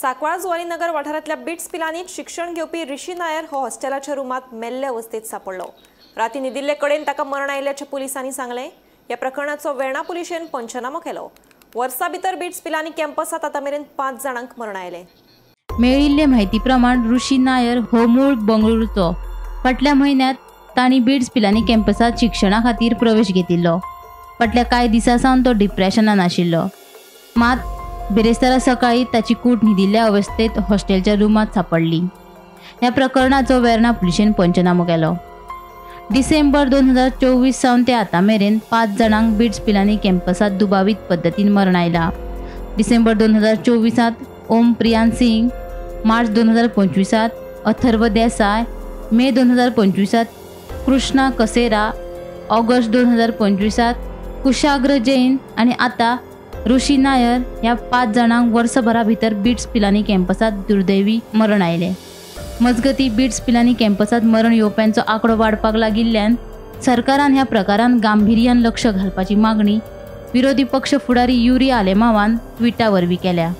सांकवाळ जुवारीनगर वाठारांतल्या बिट्स पिलानीत शिक्षण घेवपी ऋषी नायर हो हॉस्टेलाच्या रुमात मेल्ले अवस्थेत सापडलो. राती न्हिदिल्ले कडेन ताका मरण आयिल्ल्याचें पुलिसांनी सांगलें. ह्या प्रकरणाचो वेर्णा पुलिशेन पंचनामो केलो. वर्सा भितर बिट्स पिलानी कॅम्पसात आतां मेरेन 5 जाणांक मरण आयलें. मेळिल्ले म्हायती प्रमाण ऋषी नायर हो मूळ बंगळुरूचो. फाटल्या म्हयन्यांत तांणी बिट्स पिलानी कॅम्पसात शिक्षणा खातीर प्रवेश घेतिल्लो. फाटल्या कांय दिसां सावन तो डिप्रेशनान आशिल्लो. मात बिरेस्तारा सकाळी ताची कूड न्हिदिल्ल्या अवस्थेत हॉस्टेलच्या रुमांत सापडली. ह्या प्रकरणाचो वेर्णा पुलिशेन पंचनामो केलो. डिसेंबर 2024 सावन ते आतां मेरेन 5 जाणांक बिट्स पिलानी कॅम्पसात दुबावीत पद्दतीन मरण आयलां. डिसेंबर 2024 ओम प्रियान सिंग, मार्च 2025 अथर्व देसाय, मे 2025 कृष्णा कसेरा, ऑगस्ट 2025 कुशाग्र जैन आनी आतां ऋषी नायर ह्या 5 जाणांक वर्सभरा भितर बिट्स पिलानी कॅम्पसात दुर्दैवी मरण आयलें. मजगती बिट्स पिलानी कॅम्पसात मरण येवप्यांचो आंकडो वाडपाक लागिल्ल्यान सरकारान ह्या प्रकारान गांभिर्यान लक्ष घालपाची मागणी विरोधी पक्ष फुडारी युरी आलेमावान ट्विटा वरवीं केल्या.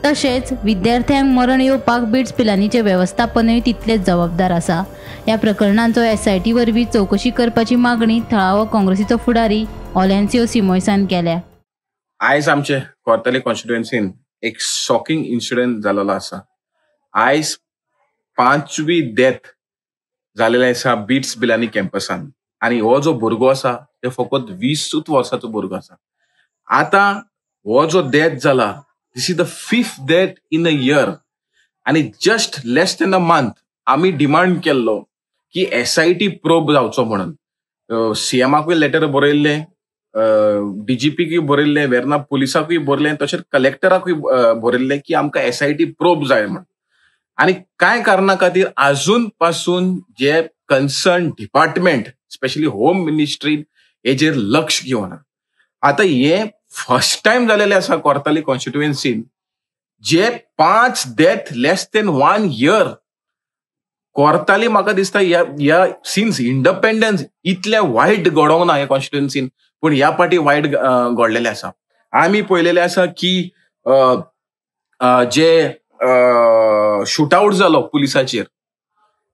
तशेंच विद्यार्थ्यांक मरण येवपाक बिट्स पिलानीचें वेवस्थापनूय तितलेंच जबाबदार आसा. ह्या प्रकरणांचो SIT वरवीं चवकशी करपाची मागणी थळावो काँग्रेसीचो फुडारी ऑलेन्सियो सिमोयसान केल्या. आयज आमचे कोर्ताली कॉन्स्टिट्युएन्सीन एक शॉकिंग इन्सिडंट जालेलो आसा. आयज 5वी डेथ जालेले आसा बिट्स पिलानी कॅम्पसान आनी हो जो भुरगो आसा ते फकत 20 वर्साचो भुरगो आसा. आतां हो जो डेथ जाला, this is the 5th death in a year आनी just less than a month आमी डिमांड केल्लो की SIT probe जावचो म्हणून. सीएमाकूय लेटर बरयल्लें, डीजीपीकूय बरयल्लें, वेर्णा पुलिसाकूय बरयलें, तशेंच कलेक्टराकूय बरयल्लें की आमकां SIT probe जाय म्हणून. आनी कांय कारणा खातीर आजून पासून जे concern department specially home ministry हेजेर लक्ष घेवना. आतां हे फर्स्ट टायम जालेलें आसा कोर्ताली कॉन्स्टिट्युएन्सीन जे 5 death less than 1 year. Cortalim म्हाका दिसता ह्या सिन्स इंडिपेंडन्स इतलें वायट घडोवंक ना ह्या कॉन्स्टिट्युएन्सीन, पूण ह्या पाटी वायट घडलेलें आसा. आमी पळयलेलें आसा की जे शूटआउट जालो पुलिसाचेर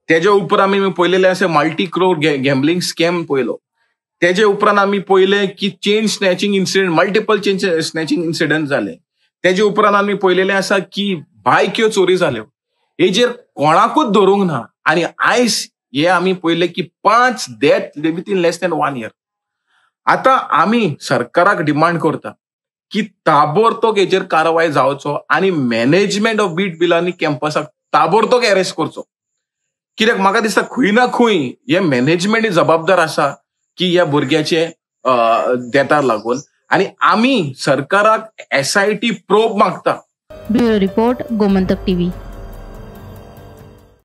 तेजे उपरांत आमी पळयलेलें आसा मल्टी क्रोर गॅम्बलिंग स्कॅम पळयलो. तेजे उपरांत आमी पळयलें की chain snatching incident, multiple chain snatching incident जाले. तेजे उपरांत आमी पळयलेलें आसा की बायक्यो चोरी जाल्यो. हेजेर कोणाकूच धरूंक ना आनी आयज हे आमी पळयलें की 5 death within less than 1 year. आतां आमी सरकाराक डिमांड करता की ताबडतोब हेजेर कारवाय जावचो आनी मॅनेजमेंट ऑफ बीट पिलानी कॅम्पसाक ताबडतोब अरेस्ट करचो. कित्याक म्हाका दिसता खंय ना खंय हे मॅनेजमेंट जबाबदार आसा की ह्या भुरग्याचे डेथाक लागून आनी आमी सरकाराक SIT probe मागता. Bureau report, Gomantak TV.